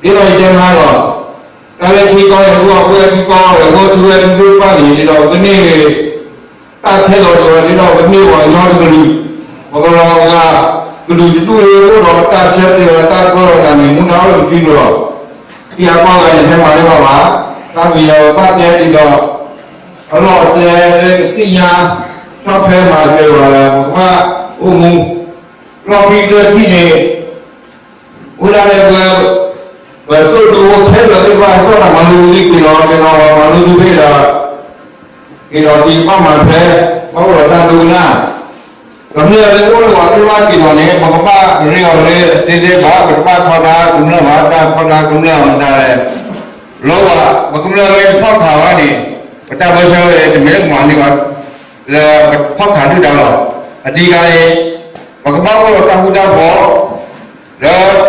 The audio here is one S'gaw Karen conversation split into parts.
ဒ်သိးယတဲမးလီၤ, တၢ်လၢထံကီၢ်န့ၣ် ပှၤဖိဝဲထံကီၢ်ဝဲ အိၣ်တုၤဝဲဒၣ်တဖၣ်န့ၣ် ဒ်သိးပကန့ၢ်ဂ့ၤ တၢ်ထဲသိးဒီး ဒ်သိးပမ့ၢ်ပှၤကညီတကလုာ်, ပကလီၤပဂၤ ကလုာ်တဒူၣ်လၢအိၣ်ဒီးတၢ်ဆၢတဲာ်ဒီးတၢ်ကီတၢ်ခဲန့ၣ် မူဒါအိၣ်လၢပစုပူၤလီၤ. ထံဂၤကီၢ်ဂၤန့ၣ် ဟဲမၤတဘၣ်ဘၣ်, တၢ်မံၤဒီးပဘၣ်တဲဒ်သိး အလီၢ်အကျဲလၢကသ့ၣ်ညါ ဆီၣ်ထွဲမၤစၢၤဘၣ်ဒီး ပကဘၣ်အိၣ်မူ လီၢ်ခံကတၢၢ်ထံၣ်န့ၣ် အိၣ်ဒၣ်လၢပ ပသိၣ်လိခဲလၢာ်သ့ၣ်တဖၣ် ကီၢ်တၢ်မၤလိက့ၤလီၤ က့ၤလီၤပှၤမၤလိဒုးဖဲဒီး က့ၤဒီးတံၤဘၣ်မၤထွဲ ဘၣ်အိၣ်ဒီးတၢ်ဒိကနၣ် ကမျၢၢ်လၢအိၣ်လၢပှၤသ့ၣ်တဖၣ်က့ၤလီၤန့ၣ် ပကဘၣ်ရ့အီၤလၢသ့သ့ဘၣ် ပတဘၣ်ထီဒါကမျၢၢ်ဘၣ် တၢ်ထီဒါကမျၢၢ်အမတၤလဲၣ် လီၤဘၣ် ပကမျၢၢ်မ့ၢ်တဖီၣ်ခးဘၣ်န့ၣ် ပတၢ်ပၢဆှၢဝဲတမ့ၢ်လၢကမၤန့ၢ်ဘၣ် လၢပဖီၣ်ခးဒုၣ်ဒါလီၤ. အဒံးဂၤန့ၣ် ပကဘၣ်အိၣ်ဒီးတၢ်ဃူတၢ်ဖိး လၢ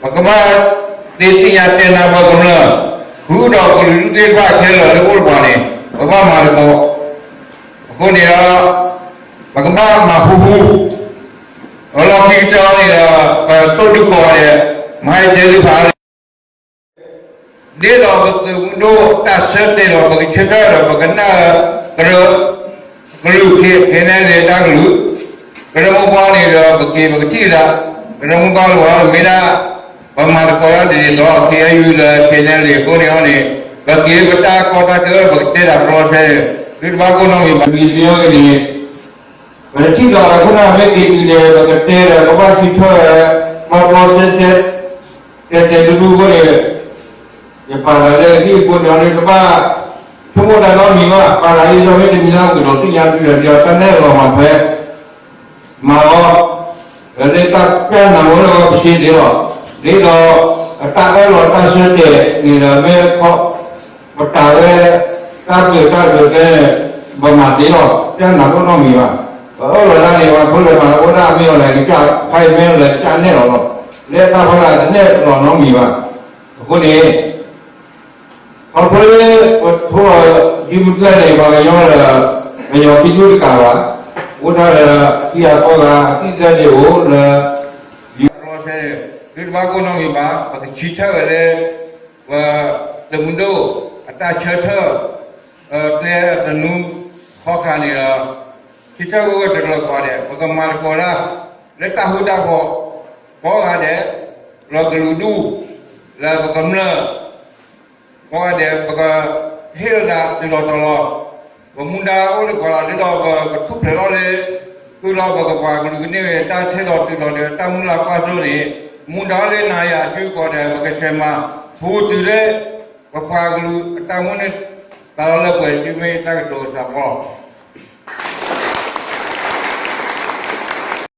ပကဘၣ်သ့သ့ၣ်ညါတဲနၢ်ပၢၢ်ကမျၢၢ် ဃုာ်ဒီးကလုာ်ဒူၣ်သ့ၣ်တဖၣ်ခဲလၢာ်လၢအိၣ်တပှၤန့ၣ် ပဘၣ်မၤသကိး အဃိန့ၣ်ဒီး ပကဘၣ်မၤဟူဟူ လီၢ်ခံကတၢၢ်န့ၣ်ဒီး ပသိၣ်ဒူကိးဂၤဒဲး မဟါယတဲသ့ၣ်တဖၣ် ဒ်သိးပသုးမုၢ်ဒိၣ်တၢ်ဆၢတဲာ်ဒီး ပကဆၢထၢၣ်ဒီး ပကနၢ် ကရၢ ကလုာ် ခဲ ခဲန့ၣ်လၢတၢ်ကလုာ် ကရၢမိၢ်ပှၢ်န့ၣ်ဒီး ပက့ၤပကထံၣ်ဒၣ် ကရၢမိၢ်ပှၢ်လီၤမ့ၢ်ဒၣ် ပမၤသကိးတၢ်ဒ်န့ၣ်လီၤ ခဲအံၤလၢခဲန့ၣ်လၢအဃိန့ၣ်အီၤန့ၣ် ပက့ၤပတၢ်ကီတၢ်ခဲ ပကတဲဒၣ် process သုတဘၣ်ကိၢ်နီတမံၤဘၣ် မံၤတမံၤအီၤန့ၣ် ပထံၣ်ဒီးအခိၣ်နၢ်မ့ၢ်က့ၤတုၤန့ၣ် ပကတဲဒီး ပဘၣ်ထုးထီၣ်ဝဲ ပ process တဲတဲဒူဒူအဃိန့ၣ် ယပာ်သးလၢကသံၣ်အဃိန့ၣ် တဘၣ်ဆိကမိၣ်တၢ်နီတမံၤဘၣ် ပာ်သးအံၤဒီးမ့ၢ်တမံၤလၢအကဒိးသ့ၣ်ညါသုဒီး တၢ်နဲၣ်လီၤမၤထွဲ မၤလီၤ လၢတၢ်ပျၢ်နၤလီၤလၢပစ့ဒ့လီၤ ဒ်သိး အတၢ်အၢၣ်လီၤတၢ်ဆၢတဲာ်န့ၣ်ဒီးမ့ၢ်ခီ ပတၢ်ဝဲ တၢ်ပျၢၤတၢ်ပျၢၤတဲ ပမၤသ့လီၤ ပျၢ်နၤလီၤနီတမံၤဘၣ် ပအၢၣ်လီၤတၢ်န့ၣ် ပှၤဖိလၢမၤအိၣ်ဒၣ်မ့ၢ်အီၤလဲၣ် ကစၢ်ဖဲအံၤမ့ၢ်အီၤလဲၣ် ကစၢ်နဲၣ်လီၤလီၤ လၢတၢ်ဖီလာ်တနဲၣ်လီၤနီတမံၤဘၣ် အဃိန့ၣ် ခီဖျိလၢ ပထိးယုၢ်မုၢ်ကျၢၢ်န့ၣ် ပှၤကညီလၢ ကညီဖံဒူတကးဘၣ် အိၣ်ဒၣ်လၢ ထံဂၤကီၢ်ဂၤ အသံၣ်သၢဒ့အိၣ်လၢ ယိၤ process န့ၣ် သုတဘၣ်ကိၢ်နီတမံၤဘၣ် ပကဆၢထၢၣ်ဝဲလၢ ပသုးမုၢ်ဒိၣ် အတၢ်ဆၢထၢၣ် ကျဲသနူ ခီၣ်ခါန့ၣ်ဒီး ဆၢထၢၣ်ဝဲဝဲတလီၤကီးဒဲး ပကမၤသကိးတၢ် လၢတၢ်ဃူတၢ်ဖိး ကိးဂၤဒဲး လီၤကလုာ်ဒူၣ် လၢပကမျၢၢ် ကိးဂၤဒဲး ပကဟ့ၣ်လီၤသးတုၤလီၤတီၤလီၤ ပမူဒါအိၣ်လၢပှၤလီၤ ဒ်သိးပကထူၣ်ဖျဲးထီၣ်လၢ သုးလီၤပကပှၤကလုာ်ကန့ၢ်ဝဲတၢ်ထဲလီၤတုၤလီၤဒီးတၢ်မုၢ်လၢ်ကွၢ်စိန့ၣ် မူဒါလၢနၤယၤအစုကီးဒီး ပကဆဲးမၤ ဟူတုၤလၢ ပပှၤကလုာ်အတၢ်မူန့ၣ် သးလီၤလၢပှဲၤစုမ့ၢ်တၢ်ကတိၤအသးပှီၢ်